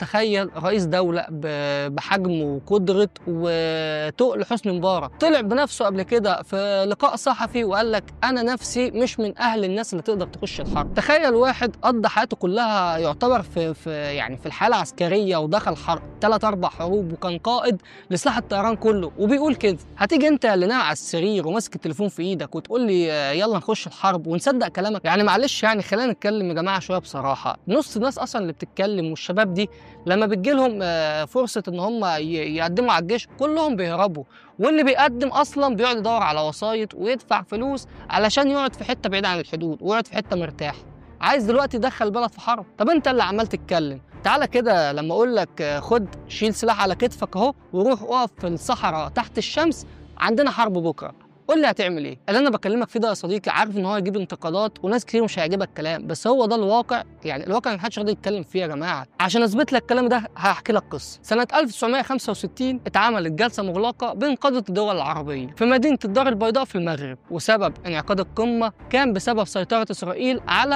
تخيل رئيس دولة بحجم وقدرة وتقل حسني مبارك طلع بنفسه قبل كده في لقاء صحفي وقال لك أنا نفسي مش من أهل الناس اللي تقدر تخش الحرب. تخيل واحد قضى حياته كلها يعتبر في يعني في الحالة العسكرية ودخل حرب 3 4 حروب وكان قائد لسلاح الطيران كله وبيقول كده. هتيجي انت اللي نايم على السرير وماسك التليفون في ايدك وتقول لي يلا نخش الحرب ونصدق كلامك؟ يعني معلش، يعني خلينا نتكلم يا جماعة شوية بصراحة. نص الناس اصلا اللي بتتكلم والشباب دي لما بتجيلهم فرصة ان هم يقدموا على الجيش كلهم بيهربوا، واللي بيقدم اصلا بيقعد يدور على وسايط ويدفع فلوس علشان يقعد في حتة بعيدة عن الحدود ويقعد في حتة مرتاح. عايز دلوقتي يدخل البلد في حرب؟ طب انت اللي عمال تتكلم، تعالى كده لما اقول لك خد شيل سلاح على كتفك اهو وروح اقف في الصحراء تحت الشمس، عندنا حرب بكره، قول لي هتعمل ايه؟ اللي انا بكلمك فيه ده يا صديقي عارف ان هو هيجيب انتقادات وناس كتير مش هيعجبها الكلام، بس هو ده الواقع، يعني الواقع محدش راضي يتكلم فيه يا جماعة. عشان اثبت لك الكلام ده هحكي لك قصة. سنة 1965 اتعملت جلسه مغلقة بين قاده الدول العربية في مدينة الدار البيضاء في المغرب، وسبب انعقاد القمه كان بسبب سيطرة اسرائيل على